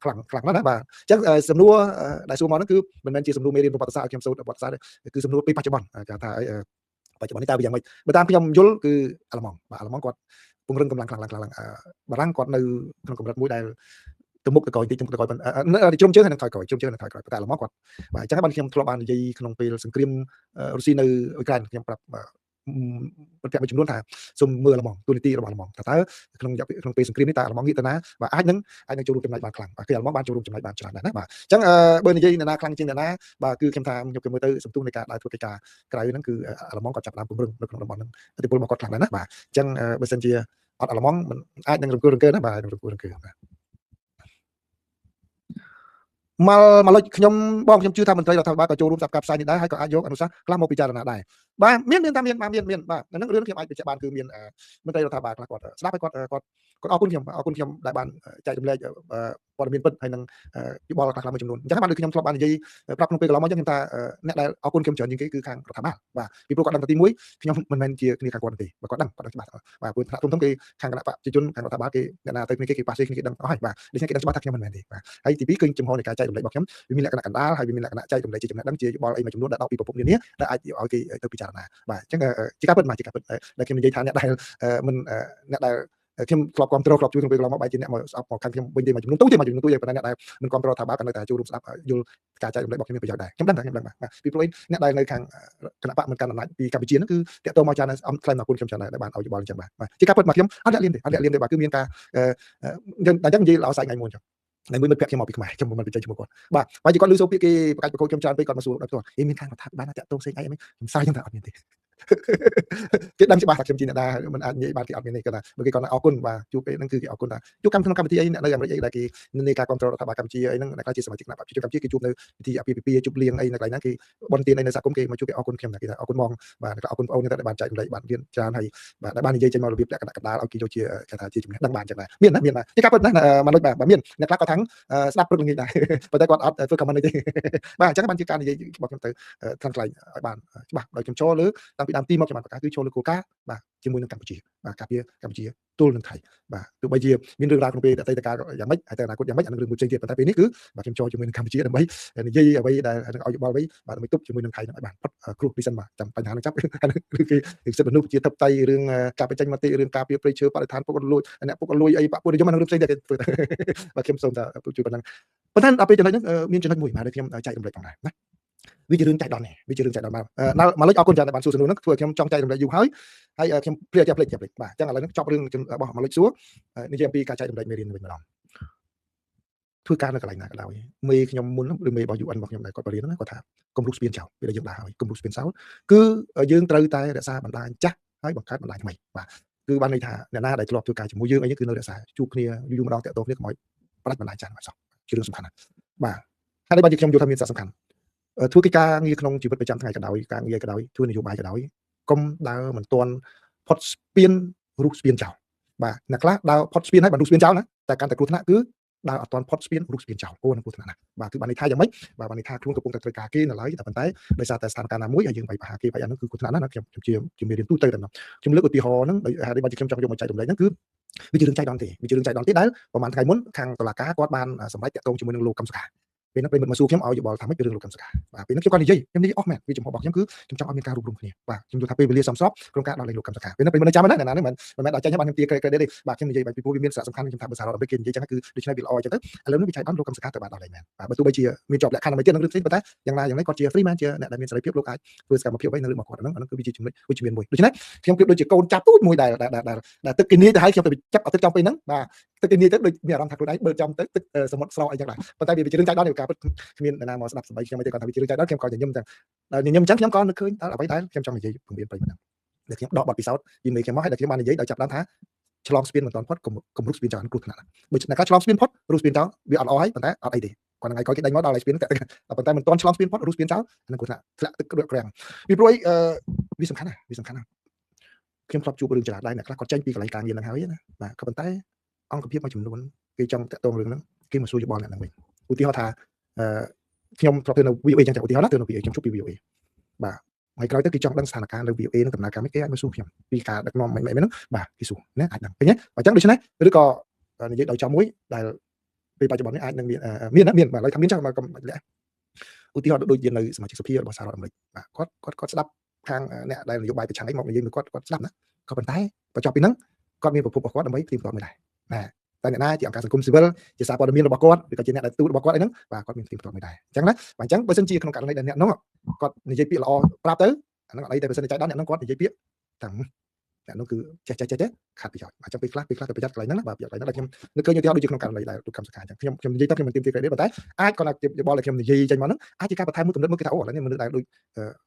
់ខ្លាំងខ្លាំងណាស់ណាបាទអញ្ចឹងសំណួរដែលសួរមកហ្នឹងគឺមិនមែនជាសំណួរមេរៀនប្រវត្តិសាស្ត្រឲ្យខ្ញុំសូត្រប្រវត្តិសាស្ត្រគឺសំណួរពីបច្ចុប្បន្នគេថាអីបច្ចុប្បន្ននេះតើវាយ៉ាងម៉េចបើតាមខ្ញុំយល់គឺអាល្លឺម៉ង់បាទអាល្លឺម៉ង់គាត់ពង្រឹងកម្លាំងខ្លាំងខ្លាំងខ្លាំងបារាំងគាត់នៅក្នុងកម្រិតមួយដែលទៅមុខទៅក្រោយតិចទៅមុខទៅក្រោយជ្រុំជើងហើយនឹងថយក្រោយជ្រុំជើងនឹងថយក្រោយប៉ុន្តែអាល្លឺម៉ង់គាត់បាទអញ្ចឹងបានខ្ញុំធ្លាប់បាននិយាយក្នុងពេលសង្គ្រាមរុស្ស៊ីនៅអ៊ុយក្រែនខ្ញុំប្រាប់មិត្តភក្តិមួយចំនួនថាសូមមើលអាល្លឺម៉ង់ទូនីតិរបស់អាល្លឺម៉ង់ថាតើក្នុងពេលសង្គ្រាមនេះតើអាល្លឺម៉ង់ងាកទៅណាបាទអាចនឹងចូលរួមចំណែកបានខ្លាំងបាទគឺអាល្លឺម៉ង់បានចូលរួមចំណែកបានច្រើនដែរណាបាទអញ្ចឹងបើនិយាយអ្នកណាខ្លាំងជាងអ្នកណាបាទគឺខ្ញុំថាខ្ញុំមើលទៅសន្ទុះនៃការដើរធ្វើកិច្ចការក្រៅហ្នឹងគឺអាល្លឺម៉ង់គាត់ចាប់ដើមពង្រឹងនៅក្នុងតំបន់ហ្នឹងឥទ្ធិពលរបស់គាត់ខ្លាំងដែរណាបាទអញ្ចឹងបើសិនជាអត់អាល្លឺម៉ង់មិនអាចនឹងរង្គើរង្គើណាបាទនឹងរង្គើរង្គើបាទមកលុចខ្ញុំបងខ្ញុំជឿថាមន្ត្រីរដ្ឋាភិបាលក៏ចូលរួមស្ដាប់ការផ្សាយនេះដែរហើយក៏អាចយកអនុសាសន៍ខ្លះមកពិចារណាដែរបាទមានមានតាមមានបាទមានបាទហ្នឹងរឿងខ្ញុំអាចបញ្ជាក់បានគឺមានមន្ត្រីរដ្ឋាភិបាលខ្លះគាត់ស្ដាប់ហើយគាត់គាត់អរគុណខ្ញុំអរគុណខ្ញុំដែលបានចែករំលែកព័ត៌មានពិតហើយនឹងយោបល់ខ្លះៗមួយចំនួនអញ្ចឹងបានដូចខ្ញុំធ្លាប់បាននិយាយប្រាប់ក្នុងពេលកន្លងមកអញ្ចឹងខ្ញុំថាអ្នកដែលអរគុណខ្ញុំច្រើនជាងគេគឺខាងរដ្ឋាភិបាលបាទពីព្រោះគាត់ដឹងថាទី1ខ្ញុំមិនមែនជាគ្នាខាងគាត់ទេបាទគាត់ដឹងច្បាស់បាទព្រោះថ្នាក់ធំៗគេខាងគណៈបព្វជិជនខាងរដ្ឋាភិបាលគេអ្នកណាទៅគ្នាគេប៉ះសេគ្នាគេដឹងអស់ហើយបាទដូច្នេះគេដឹងច្បាស់ថាខ្ញុំមិនមែនទេបាទហើយទី2គឺចំហនៃការចែករំលែករបស់ខ្ញុំវាមានលក្ខណៈកណ្ដាលហើយវាមានលក្ខណៈចែករំលែកជាចំណេះដឹងជាយោបល់អីមួយចំនួនដែលដកពីប្រភពនានាដែលអាចឲ្យគេទៅពិចារណាបាទអញ្ចឹងជាការពិតបាទជាការពិតដែលខ្ញុំនិយាយថាអ្នកដែលមិនអ្នកដែលខ្ញុំធ្លាប់គ្រប់គ្រងធ្លាប់ជួយក្នុងពេលកន្លងមកបែរជាអ្នកមកស្អប់មកខាងខ្ញុំវិញទេមួយចំនួនទូទេមួយចំនួនទូទេប៉ុន្តែអ្នកដែលមិនគ្រប់គ្រងរដ្ឋាភិបាលក៏នៅតែចូលរួមស្ដាប់យល់ការចែករំលែករបស់ខ្ញុំមានប្រយោជន៍ដែរខ្ញុំដឹងថាខ្ញុំដឹងបាទពីព្រោះអ្នកដែលនៅខាងគណៈបកមិនកាន់អំណាចពីកម្ពុជាហ្នឹងគឺតាក់ទងមកច្រើនថ្លែងអរគុណខ្ញុំច្រើនដែរដែលបានឲ្យយោបល់អញ្ចឹងបាទជាការពិតមកខ្ញុំអត់លាក់លៀមទេអត់លាក់លៀមទេបាទគឺមានការអញ្ចឹងនិយាយល្អសាច់ថ្ងៃមុនចឹងថ្ងៃមួយមិត្តភក្តិខ្ញុំមកពីខ្មែរខ្ញុំមិនបញ្ចេញឈ្មោះគាត់បាទបើជាគាត់ឮសូរពាក្យគេប្រកាសប្រកូចខ្ញុំច្រើនពេកគាត់មកសួរដល់ផ្ទាល់អីមានខាងរដ្ឋាភិបាលណាតាក់ទងផ្សេងអីមិនខ្ញុំសាយខ្ញុំថាអត់មានទេគេដឹងច្បាស់ថាខ្ញុំជាអ្នកណាមិនអាចនិយាយបានគេអត់មានទេគាត់ថាបើគេគាត់ថាអរគុណបាទជួបពេលហ្នឹងគឺគេអរគុណថាជួបកម្មក្នុងកម្មវិធីអីអ្នកនៅអាមេរិកអីដែលគេនិន្នាការគ្រប់គ្រងរដ្ឋាភិបាលកម្ពុជាអីហ្នឹងអ្នកខ្លះជាសមាជិកគណៈបក្សប្រជាជនកម្ពុជាគេជួបនៅពិធីអាពាហ៍ពិពាហ៍ជួបលៀងអីនៅកន្លែងហ្នឹងគេបន់ទានអីនៅសហគមន៍គេមកជួបគេអរគុណខ្ញុំថាគេថាអរគុណបងបាទអរគុណបងអូនដែលបានចែករំលែកបានរៀនច្រើនហើយបាទដែលបាននិយាយចេញមករបៀបលក្ខណៈកណ្ដាលឲ្យគេយកជាគេថាជាចំណេះដឹងបានចឹងដែរមានណាមានបាទជាការពិតណាមនុស្សបាទមានអ្នកខ្លះគាត់ថាស្ដាប់ព្រឹកល្ងាចដែរប៉ុន្តែគាត់អត់ធ្វើ comment ទេបាទអញ្ចឹងបានជាការនិយាយរបស់ខ្ញុំទៅថ្លឹងថ្លែងឲ្យបានច្បាស់ដោយខ្ញុំចូលលើតាំងពីដើមទីមកខ្ញុំបានប្រកាសគឺចូលលើគោលការណ៍បាទជាមួយនឹងកម្ពុជាបាទការពារកម្ពុជាទល់នឹងថៃបាទទោះបីជាមានរឿងរ៉ាវក្នុងពេលអតីតកាលយ៉ាងម៉េចហើយតែអនាគតយ៉ាងម៉េចអានឹងរឿងមួយផ្សេងទៀតប៉ុន្តែពេលនេះគឺបាទខ្ញុំចូលជាមួយនឹងកម្ពុជាដើម្បីនិយាយអ្វីដែលនឹងឲ្យយោបល់អ្វីបាទដើម្បីទប់ជាមួយនឹងថៃនឹងឲ្យបានផុតគ្រោះពីសិនបាទចាំបញ្ហានឹងចាប់គឺគេសិទ្ធិមនុស្សជាធិបតេយ្យរឿងការបញ្ចេញមតិរឿងការពារព្រៃឈើបរិស្ថានពុករលួយអ្នកពុករលួយអីបពុនិយមអានឹងរឿងផ្សេងទៀតគេធ្វើបាទខ្ញុំសូមតែជួយប៉ុណ្ណឹងប៉ុន្តែដល់ពេលចំណុចហ្នឹងមានចំណុចមួយបាទដែលខ្ញុំចែករំលែកផងដែរណាវាជារឿងចៃដន្យនេះវាជារឿងចៃដន្យបាទមកលុចអរគុណច្រើនដែលបានសួរសំណួរហ្នឹងធ្វើឲ្យខ្ញុំចង់ចែករំលែកយូរហើយហើយខ្ញុំភ្លេចភ្លេចភ្លេចបាទអញ្ចឹងឥឡូវហ្នឹងចប់រឿងរបស់មកលុចសួរនិយាយអំពីការចែករំលែកមេរៀនវិញម្ដងធ្វើការនៅកន្លែងណាក៏ដោយមេខ្ញុំមុនឬមេរបស់ UN របស់ខ្ញុំដែលគាត់បរៀនហ្នឹងគាត់ថាកុំរុះស្ពានចោលពេលដែលយើងដើរហើយកុំរុះស្ពានចោលគឺយើងត្រូវតែរក្សាបណ្ដាញចាស់ហើយបង្កើតបណ្ដាញថ្មីបាទគឺបានន័យថាអ្នកណាដែលធ្លាប់ធ្វើការជាមួយយើងអីគឺនៅរក្សាជួបគ្នាយូរៗម្ដងតាក់ទងគ្នាកុំឲ្យផ្ដាច់បណ្ដាញចាស់ឲ្យសោះជារឿងសំខាន់ណាស់បាទហើយបានជាខ្ញុំយល់ថាមានសារៈសំខាន់ធ្វើកិច្ចការងារក្នុងជីវិតប្រចាំថ្ងៃក៏ដោយការងារក៏ដោយធ្វើនយោបាយក៏ដោយកុំដើរមិនទាន់ផុតស្ពានរុះស្ពានចោលបាទអ្នកខ្លះដើរផុតស្ពានហើយបានរុះស្ពានចោលណាតែកាន់តែគ្រោះថ្នាក់គឺដើរអត់ទាន់ផុតស្ពានរុះស្ពានចោលអូនឹងគ្រោះថ្នាក់ណាស់បាទគឺបានន័យថាយ៉ាងម៉េចបាទបានន័យថាខ្លួនកំពុងតែត្រូវការគេនៅឡើយតែប៉ុន្តែដោយសារតែស្ថានភាពណាមួយហើយយើងបាយប្រហាគេបាយអានោះគឺគ្រោះថ្នាក់ណាស់ខ្ញុំជាមេរៀនទូទៅតែម្ដងខ្ញុំលើកឧទាហរណ៍ហ្នឹងដោយហេតុអីបានជាខ្ញុំចង់យកមកចែករំលែកហ្នឹងគឺវាជារឿងចៃដន្យទេវាជារឿងចៃដន្យទេដែលប្រហែលថ្ងៃមុនខាងតុលាការគាត់បានសម្រេចតាក់ទងជាមួយនឹងលោកកឹមសុខា ពេលហ្នឹងប្រិមិត្តមកសួរខ្ញុំឲ្យយោបល់ថាម៉េចពីរឿងលោកកឹមសុខាបាទពេលហ្នឹងខ្ញុំក៏និយាយខ្ញុំនិយាយអស់មែនវាចំហរបស់ខ្ញុំគឺខ្ញុំចង់ឲ្យមានការរួបរวมគ្នាបាទខ្ញុំយល់ថាពេលវេលាសមស្របក្នុងការដោះលែងលោកកឹមសុខាពេលហ្នឹងប្រិមិត្តនៅចាំណាណាហ្នឹងមិនមែនដល់ចេញបានខ្ញុំទា credit ទេបាទខ្ញុំនិយាយបែបពីព្រោះវាមានសារៈសំខាន់ខ្ញុំថាបើសាររដ្ឋអាមេរិកគេនិយាយចឹងគឺដូច្នេះវាល្អចឹងទៅឥឡូវនេះវាចៃដន្យលោកកឹមសុខាទៅបានដោះលែងមែនបាទបើទោះបីជាមានជាប់លក្ខខណ្ឌអ្វីទៀតនឹងរឿងផ្សេងប៉ុន្តែយ៉ាងណាយ៉ាងណីគាត់ជា free man ជាអ្នកដែលមានសេរីភាពលោកអាចធ្វើសកម្មភាពអ្វីនៅរឿងរបស់គាត់ហ្នឹងអាហ្នឹងគឺវាជាចំណុចវិជ្ជមានមួយដូច្នេះខ្ញុំប្រៀបដូចជាកូនចាប់ទូចមួយដែលដែលទឹកគេនាយទៅហើយខ្ញុំទៅចាប់ឲ្យទឹកចំពេលហ្នឹងបាទទឹកគេនាយទៅដូចមានអារម្មណ៍ថាខ្លួនឯងបើចំទៅទឹកសមុទ្រស្រកអីចឹងដែរប៉ុន្តែវាជារឿងចៃដន្យនៃការពិតគ្មាននរណាមកស្ដាប់សម្ដីខ្ញុំទេគាត់ថាវាជារឿងចៃដន្យខ្ញុំក៏ញញឹមចឹងដល់ញញឹមចឹងខ្ញុំក៏នឹកឃើញដល់អ្វីដែលខ្ញុំចង់និយាយពង្រៀនប្រិយមិត្តហ្នឹងដែលខ្ញុំដកបទពិសោធន៍ពីមេខ្ញុំមកហើយដែលខ្ញុំបាននិយាយដោយចាប់ដើមថាឆ្លងស្ពានមិនទាន់ផុតគំរុកស្ពានចោលគ្រោះថ្នាក់បើអ្នកឆ្លងស្ពានផុតរុះស្ពានចោលវាអត់ល្អហើយប៉ុន្តែអត់អីទេគាត់ថ្ងៃក្រោយគេដេញមកដល់ឲ្យស្ពានតែប៉ុន្តែមិនទាន់ឆ្លងស្ពានផុតរុះស្ពានចោលអានឹងគ្រោះថ្នាក់ធ្លាក់ទឹកក្រាំងពីព្រោះអីវាសំខាន់ណាស់វាសំខាន់ណាស់ខ្ញុំធ្លាប់ជួបរឿងច្រើនដែរអ្នកខ្លះគាត់ចេញពីកន្លែងការងារហ្នឹងហើយណាបាទក៏ប៉ុន្តែអង្គភាពមួយចំនួនគេចង់តាក់ទងរឿងហ្នឹងគេមកសួរយោបល់អ្នកហ្នឹងវិញឧទាហរណ៍ថាខ្ញុំធ្លាប់ធ្វើនៅ VOA ចឹងឧទាហរណ៍ណាធ្វើនៅ VOA ខ្ញុំជួបពី VOA បាទថ្ងៃក្រោយទៅគេចង់ដឹងស្ថានភាពនៅ VOA នឹងដំណើរការមិនគេអាចមកសួរខ្ញុំពីការដឹកនាំមិនមិនហ្នឹងបាទគេសួរណាអាចដឹងឃើញទេអញ្ចឹងដូច្នេះឬក៏និយាយដោយចំមួយដែលពេលបច្ចុប្បន្ននេះអាចនឹងមានមានណាមានបាទឥឡូវថាមានចឹងមកកុំលាក់ឧទាហរណ៍ដូចជានៅសមាជិកសភារបស់សហរដ្ឋអាមេរិកបាទគាត់គាត់គាត់ស្ដាប់ខាងអ្នកដែលនយោបាយប្រឆាំងអីមកនិយាយមួយគាត់គាត់ស្ដាប់ណាក៏ប៉ុន្តែបញ្ចប់ពីហ្នឹងគាត់មានប្រភពរបស់គាត់ដើម្បីត្រៀមផ្ទាត់មួយដែរណាតែអ្នកណាជាអង្គការសង្គមស៊ីវិលជាសារព័ត៌មានរបស់គាត់ឬក៏ជាអ្នកដែលទូតរបស់គាត់អីហ្នឹងបាទគាត់មានត្រៀមផ្ទាត់មួយដែរអញ្ចឹងណាបាទអញ្ចឹងបើសិនជាក្នុងករណីដែលអ្នកនោះគាត់និយាយពាក្យល្អប្រាប់ទៅអាហ្នឹងអត់អីតែបើសិនជាចៃដន្យអ្នកនោះគាត់និយាយពាក្យតាំងអ្នកនោះគឺចេះចេះចេះខាត់ប្រយោជន៍អញ្ចឹងពេលខ្លះពេលខ្លះទៅប្រយ័ត្នកន្លែងហ្នឹងណាបាទប្រយ័ត្នកន្លែងហ្នឹងដែលខ្ញុំនឹកឃើញឧទាហរណ៍ដូចជាក្នុងករណីដែលលោកកម្មសខាអញ្ចឹងខ្ញុំខ្ញុំនិយាយទៅខ្ញុំមិនទាមទារ credit ប៉ុន្តែអាចគាត់ថាយោបល់ដែលខ្ញុំនិយាយចេញមកហ្នឹងអាចជាការបន្ថែមមួយកំណត់មួយគេថាអូឥឡូវនេះមនុស្សដែលដូច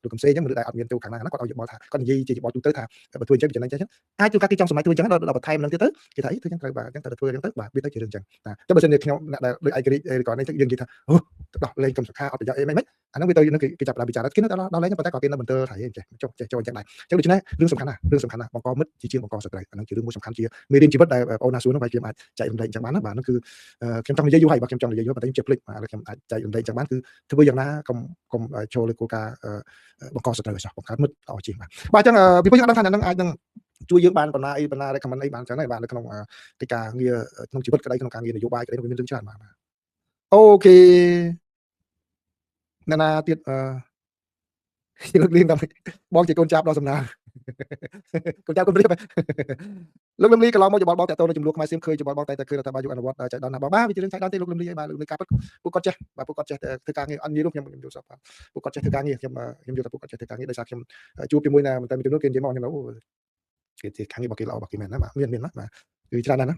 លោកកំសេអញ្ចឹងមនុស្សដែលអត់មានចូលខាងណាគាត់ឲ្យយោបល់ថាគាត់និយាយជាយោបល់ទូទៅថាបើធ្វើអញ្ចឹងចំណេញអញ្ចឹងអាចជួនកាលគេចង់សម័យធ្វើអញ្ចឹងដល់បន្ថែមហ្នឹងទៀតទៅគេថាអីធ្វើអញ្ចឹងត្រូវបាទអញ្ចឹងត្រូវធ្វើអញ្ចឹងទៅបាទវាទៅជារឿងអញ្ចឹងតែបើសិនជាខ្ញុំអ្នកដែលដូចឯករាជ្យឬក៏នេះយើងនិយាយថាអូដោះលែងកម្មសខាអត់ប្រយោជន៍អីមិនមិនអាហ្នឹងវាទៅនឹងគេចាប់ដើមពិចារណាគេនៅដល់លែងប៉ុន្តែក៏គេនៅមន្ទិលថាចេះចុះចេះចូលអញ្ចឹងដែរអញ្ចឹងដូច្នេះរឿងសំខាន់ណាស់រឿងសំខាន់ណាស់បង្កមិត្តជាជាងបង្កសត្រូវអាហ្នឹងជារឿងមួយសំខាន់ជាមេរៀនជីវិតដែលបងអូនណាសួរហ្នឹងបាទខ្ញុំអាចចែករំលែកអញ្ចឹងបានណាបាទហ្នឹងគឺខ្ញុំចង់និយាយយូរហើយបាទខ្ញុំចង់និយាយយូរប៉ុន្តែខ្ញុំជាភ្លេចបាទខ្ញុំអាចចែករំលែកអញ្ចឹងបានគឺធ្វើយ៉ាងណាកុំកុំចូលលើគោលការណ៍បង្កសត្រូវឲ្យសោះបង្កើតមិត្តល្អជាងបាទបាទអញ្ចឹងពីព្រោះយើងដឹងថាអ្នកហ្នឹងអាចនឹងជួយយើងបានបណ្ណាអីបណ្ណា recommend អីបានអញ្ចឹងហើយបាទនៅក្នុងកិច្ចការងារក្នុងជីវិតក្តីក្នុងការងារនយោបាយក្តីមានរឿងច្រើនបាទ OK អ្នកណាទៀតអឺលើកលៀងតាមបងជាកូនចាប់ដល់សំណាងកូនចាប់កូនព្រាបលោកលឹមលីកន្លងមកយោបល់បងតទៅនៅចំនួនខ្មែរសៀមឃើញយោបល់បងតែតែឃើញរដ្ឋាភិបាលយកអនុវត្តចៃដន្យណាបងបាទវាជារឿងចៃដន្យទេលោកលឹមលីអីបាទលោកលឹមលីការពិតពួកគាត់ចេះបាទពួកគាត់ចេះធ្វើការងារអត់និយាយនោះខ្ញុំខ្ញុំយល់សពបាទពួកគាត់ចេះធ្វើការងារខ្ញុំខ្ញុំយល់ថាពួកគាត់ចេះធ្វើការងារដោយសារខ្ញុំជួបជាមួយណាតែមួយចំនួនគេនិយាយមកខ្ញុំអូគេធ្វើការងាររបស់គេល្អរបស់គេមែនណាបាទមានមានណាបាទគឺច្រើនណាស់ណា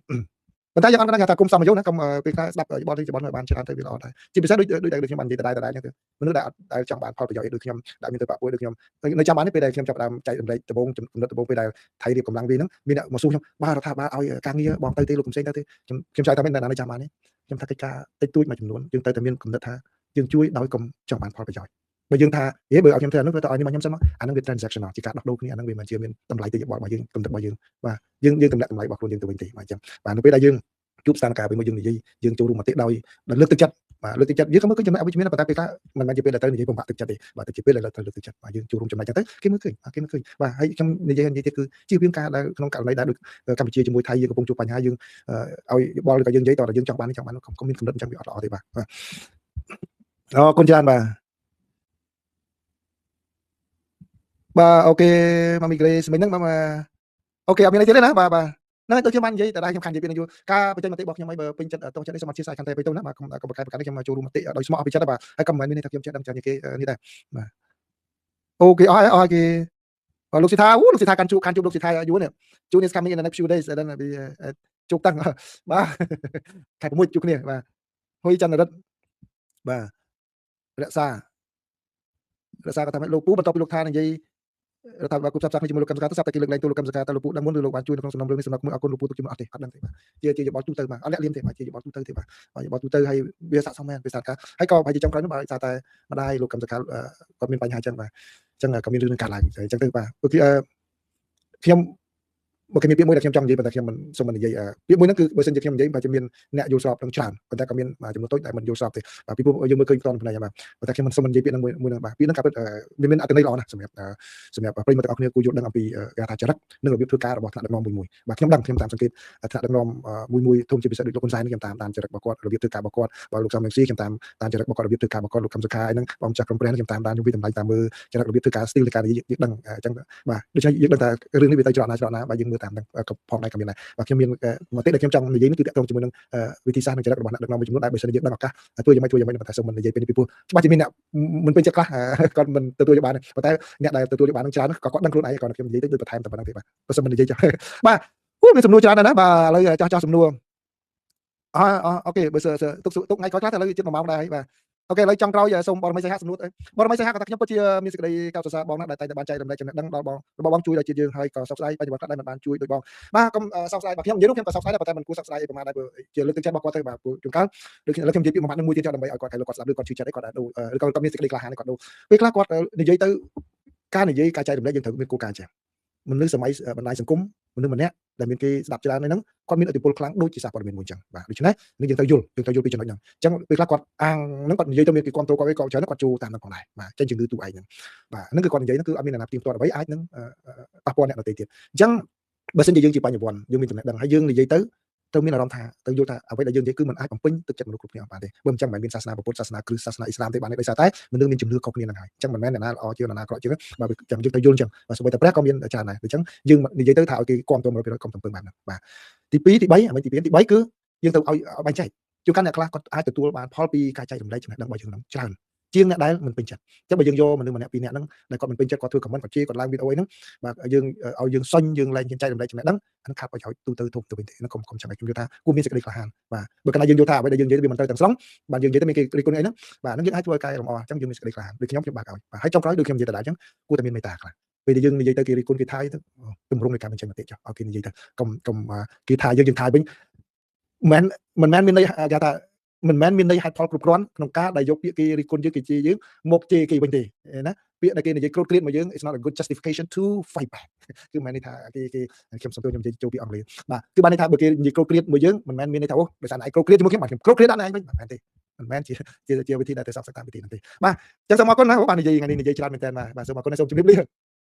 ប៉ុន្តែយើងអត់ដឹងថាគុំសមយុណាកុំពេលខ្លះស្ដាប់យោបល់ទីយោបល់បានច្រើនទៅវាល្អដែរជាពិសេសដូចដូចដូចខ្ញុំបាននិយាយដដែលដដែលហ្នឹងទៅមនុស្សដែលអត់ដែលចង់បានផលប្រយោជន៍ដូចខ្ញុំដែលមានទៅបាក់ពួយដូចខ្ញុំនៅចាំបានទេពេលដែលខ្ញុំចាប់ដើមចែករំលែកដំបូងចំណុចដំបូងពេលដែលថៃរៀបកម្លាំងវាហ្នឹងមានអ្នកមកសួរខ្ញុំបាទរដ្ឋាភិបាលឲ្យការងារបងទៅទេលោកកំសែងទៅទេខ្ញុំខ្ញុំចែកថាមានអ្នកណានៅចាំបានទេខ្ញុំថាកិច្ចការតិចតួចមួយចំនួនយើងត្រូវតែមានកំណត់ថាយើងជួយដោយកុំចង់បានផលប្រយោជន៍បើយើងថាហេបើឲ្យខ្ញុំធ្វើអានោះទៅឲ្យនេះមកខ្ញុំសិនមកអានោះវា transactional ជាការដោះដូរគ្នាអានោះវាមិនជាមានតម្លៃទៅយោបល់របស់យើងកំណត់របស់យើងបាទយើងយើងតម្លាក់តម្លៃរបស់ខ្លួនយើងទៅវិញទេបាទអញ្ចឹងបាទនៅពេលដែលយើងជួបស្ថានភាពមួយយើងនិយាយយើងចូលរួមមតិដោយលើកទឹកចិត្តបាទលើកទឹកចិត្តយើងក៏មើលឃើញចំណុចអវិជ្ជមានប៉ុន្តែពេលខ្លះមិនមែនជាពេលដែលត្រូវនិយាយបំបាក់ទឹកចិត្តទេបាទតែជាពេលដែលត្រូវលើកទឹកចិត្តបាទយើងចូលរួមចំណែកចឹងទៅគេមើលឃើញបាទគេមើលឃើញបាទហើយខ្ញុំនិយាយនិយាយទៀតគឺជៀសវាងការដែលក្នុងករណីដែលដូចកម្ពុជាជាមួយថៃយើងកំពុងជួបបញ្ហាយើងឲ្យយោបល់ឬក៏យើងនិយាយតើយើងចង់បាននេះចង់បានកុំមានកំណត់អញ្ចឹងវាអត់ល្អទេបាទអរគុណច្រើនបាទបាទ OK ម៉ាមីក្លេសមិញហ្នឹងបាទ OK អត់មានអីទៀតទេណាបាទបាទហ្នឹងហើយទៅខ្ញុំបាននិយាយតែដែរខ្ញុំខាននិយាយពីនឹងយូរការបញ្ចេញមតិរបស់ខ្ញុំអីបើពេញចិត្តតោះចិត្តនេះសូមអធិស្ឋានខន្តីទៅណាបាទកុំកុំប្រកែកប្រកាន់ខ្ញុំចូលរួមមតិដោយស្មោះអស់ពីចិត្តបាទហើយក៏មិនមែនមានន័យថាខ្ញុំចេះដឹងច្រើនជាងគេនេះដែរបាទ OK អស់ហើយអស់គេលោកសិដ្ឋាអូលោកសិដ្ឋាកាន់ជួកាន់ជួបលោកសិដ្ឋាយូរនេះជួនេះ coming in the next few days ដល់ពីជោគតាំងបាទខែ6ជួបគ្នាបាទហ៊ុយចន្ទរិទ្ធបាទរក្សារក្សាគាត់ថាលោកពូបន្ទាប់ពីលោកថានិយាយរដ្ឋាភិបាលគប់សាប់សាប់ជាមួយលោកកម្មសខាទៅសាប់តែគេលើកលែងទូលោកកម្មសខាតើលោកពូដឹងមុនឬលោកបានជួយនៅក្នុងសំណុំរឿងនេះសម្រាប់មួយអរគុណលោកពូទុកជាអត់ទេអត់ដឹងទេបាទជាជាយោបល់ទូទៅបាទអត់លាក់លៀមទេបាទជាយោបល់ទូទៅទេបាទយោបល់ទូទៅហើយវាស័ក្តិសមមែនវាសាការហើយក៏ប្រហែលជាចុងក្រោយនោះបាទសារតែម្ដាយលោកកម្មសខាគាត់មានបញ្ហាចឹងបាទអញ្ចឹងក៏មានរឿងនឹងកើតឡើងអញ្ចឹងទៅបាទព្រោះខ្ញុំ មកគេមានពាក្យមួយដែលខ្ញុំចង់និយាយប៉ុន្តែខ្ញុំមិនសូមមិននិយាយពាក្យមួយហ្នឹងគឺបើសិនជាខ្ញុំនិយាយបើជាមានអ្នកយល់ស្របនឹងច្រើនប៉ុន្តែក៏មានចំនួនតូចដែលមិនយល់ស្របទេបាទពីព្រោះយើងមើលឃើញផ្ទាល់ភ្នែកបាទប៉ុន្តែខ្ញុំមិនសូមមិននិយាយពាក្យហ្នឹងមួយមួយហ្នឹងបាទពាក្យហ្នឹងក៏ពិតវាមានអត្ថន័យល្អណាស់សម្រាប់ប្រិយមិត្តទាំងអស់គ្នាគួរយល់ដឹងអំពីគេថាចរិតនិងរបៀបធ្វើការរបស់ថ្នាក់ដឹកនាំមួយមួយបាទខ្ញុំដឹងខ្ញុំតាមសង្កេតថ្នាក់ដឹកនាំមួយមួយធំជាពិសេសដូចលោកហ៊ុនសែនខ្ញុំតាមតាមចរិតរបស់គាត់របៀបធ្វើការរបស់គាត់បាទលោកសំរងស៊ីខ្ញុំតាមតាមចរិតរបស់គាត់របៀបធ្វើការរបស់គាត់លោកខឹមសុខាហ្នឹងបងចាស់ក្រុមព្រះខ្ញុំតាមតាមខ្ញុំវិតម្លៃតាមមើលចរិតរបៀបធ្វើការ style នៃការនិយាយយើងដឹងអញ្ចឹងបាទដូច្នេះយើងដឹងថារឿងនេះវាទៅច្រកណាច្រកណាបាទយើងមើលតាមហ្នឹងក៏ផងដែរក៏មានដែរបាទខ្ញុំមានមតិដែលខ្ញុំចង់និយាយនេះគឺតាក់ទងជាមួយនឹងវិធីសាស្ត្រនិងចរិតរបស់អ្នកដឹកនាំមួយចំនួនដែលបើសិនជាយើងដឹងឱកាសធ្វើយ៉ាងម៉េចធ្វើយ៉ាងម៉េចប៉ុន្តែសូមមិននិយាយពេលនេះពីព្រោះច្បាស់ជាមានអ្នកមិនពេញចិត្តខ្លះគាត់មិនទទួលយកបានប៉ុន្តែអ្នកដែលទទួលយកបាននឹងច្រើនក៏គាត់ដឹងខ្លួនឯងគាត់ខ្ញុំនិយាយទៅដូចបន្ថែមតែប៉ុណ្្នឹងទេបាទបើសិនមិននិយាយចុះបាទអូមានសំណួរច្រើនណាស់ណាបាទឥឡូវចោះចោះសំណួរអ OK បើទុកទុកថ្ងៃក្រោយខ្លះតែឥឡូវជិត1ម៉ោងដែរបាទ OK ឥឡូវចង់ក្រោយសូមបរមីសីហាសំណួរបរមីសីហាគាត់ថាខ្ញុំពិតជាមានសេចក្តីកោតសរសើរបងណាស់ដែលតែងតែបានចែករំលែកចំណេះដឹងដល់បងរបស់បងជួយដល់ជាតិយើងហើយក៏សោកស្ដាយបញ្ញវន្តខ្លះដែលមិនបានជួយដូចបងបាទកុំសោកស្ដាយបាទខ្ញុំនិយាយនោះខ្ញុំក៏សោកស្ដាយដែរប៉ុន្តែមិនគួរសោកស្ដាយអីប្រហែលដែរព្រោះជាលើកទឹកចិត្តរបស់គាត់ទៅបាទព្រោះជួនកាលដូចឥឡូវខ្ញុំនិយាយពីមួយម៉ាត់នឹងមួយទៀតចុះដើម្បីឲ្យគាត់ឲ្យលោកគាត់ស្ដាប់ឬគាត់ឈឺចិត្តអីគាត់ដូរឬក៏គាត់មានសេចក្តីក្លាហានគាត់ដូរពេលខ្លះគាត់និយាយទៅការនិយាយការចែករំលែកយើងត្រូវមានគោលការណ៍ចេះមនុស្សសម័យបណ្ដាញសង្គមមនុស្សម្នាក់ដែលមានគេស្ដាប់ច្រើនហ្នឹងគាត់មានឥទ្ធិពលខ្លាំងដូចជាសារព័ត៌មានមួយអញ្ចឹងបាទដូច្នេះនេះយើងត្រូវយល់យើងត្រូវយល់ពីចំណុចហ្នឹងអញ្ចឹងពេលខ្លះគាត់អាងហ្នឹងគាត់និយាយទៅមានគេគ្រប់គ្រងគាត់គាត់ច្រើនគាត់ចូលតាមហ្នឹងផងដែរបាទចេញជំងឺទូឯងហ្នឹងបាទហ្នឹងគឺគាត់និយាយហ្នឹងគឺអត់មានអ្នកណាផ្ទៀងផ្ទាត់អ្វីអាចនឹងប៉ះពាល់អ្នកដទៃទៀតអញ្ចឹងបើសិនជាយើងជាបញ្ញវន្តយើងមានចំណេះដឹងហើយយើងនិយាយទៅត្រូវមានអារម្មណ៍ថាទៅយល់ថាអ្វីដែលយើងនិយាយគឺมันអាចបំពេញទឹកចិត្តមនុស្សគ្រប់គ្នាបានទេបើមិនចឹងមិនមែនមានសាសនាពុទ្ធសាសនាគ្រិស្តសាសនាអ៊ីស្លាមទេបានទេដោយសារតែមនុស្សមានជំនឿខុសគ្នាហ្នឹងហើយអញ្ចឹងមិនមែនអ្នកណាល្អជាងអ្នកណាអាក្រក់ជាងបាទចាំយើងទៅយល់អញ្ចឹងបាទសូម្បីតែព្រះក៏មានច្រើនដែរអញ្ចឹងយើងនិយាយទៅថាឲ្យគេគាំទ្រ100%កុំទំពឹងបែបហ្នឹងបាទទី2ទី3អាមិនទី2ទី3គឺយើងទៅឲ្យបែងចែកជួនកាលអ្នកខ្លះគាត់អាចទទួលបានផលពីការចែករំលែកចំណេះដឹងរបស់យើងហ្នឹងច្រើនជាងអ្នកដែលមិនពេញចិត្តអញ្ចឹងបើយើងយកមនុស្សម្នាក់ពីរនាក់ហ្នឹងដែលគាត់មិនពេញចិត្តគាត់ធ្វើ comment គាត់ជេរគាត់ឡើងវីដេអូអីហ្នឹងបាទយើងឲ្យយើងសុញយើងលែងចែករំលែកចំណេះដឹងអាហ្នឹងខាតប្រយោជន៍ទូទៅធំទៅវិញទេហ្នឹងកុំកុំចាំឲ្យខ្ញុំយល់ថាគួរមានសេចក្តីក្លាហានបាទបើកាលណាយើងយល់ថាអ្វីដែលយើងនិយាយវាមិនត្រូវទាំងស្រុងបាទយើងនិយាយទៅមានគេរិះគន់អីហ្នឹងបាទហ្នឹងយើងអាចធ្វើឲ្យកែលម្អអញ្ចឹងយើងមានសេចក្តីក្លាហានដូចខ្ញុំខ្ញុំបើកឲ្យបាទហើយចុងក្រោយដូចខ្ញុំនិយាយដដែលអញ្ចឹងគួរតែមានមេត្តាខ្លះពេលដែលយើងនិយាយទៅគេរិះគន់គេថាទៅទម្រង់នៃការបញ្ចេញមតិចុះឲ្យគេនិយាយទៅកុំកុំគេថាយើងយើងថាវិញមិនមិនមែនមានន័យគេថាមិនមែនមានន័យហេតុផលគ្រប់គ្រាន់ក្នុងការដែលយកពាក្យគេរិះគន់យើងគេជេរយើងមកជេរគេវិញទេណាពាក្យដែលគេនិយាយគ្រោតគ្រាតមកយើង it's not a good justification to fight back គឺមិនមែនន័យថាគេគេខ្ញុំសុំទោសខ្ញុំនិយាយចូលពីអង់គ្លេសបាទគឺបានន័យថាបើគេនិយាយគ្រោតគ្រាតមួយយើងមិនមែនមានន័យថាអូដោយសារឯងគ្រោតគ្រាតជាមួយខ្ញុំបាទខ្ញុំគ្រោតគ្រាតដល់ឯងវិញមិនមែនទេមិនមែនជាជាជាវិធីដែលទៅសັບសតាមវិធីហ្នឹងទេបាទអញ្ចឹងសូមអរគុណណាបាទនិយាយថ្ងៃនេះនិយាយច្រើនមែនតើបាទបាទសូមអរគុណសូមជម្រាបលា។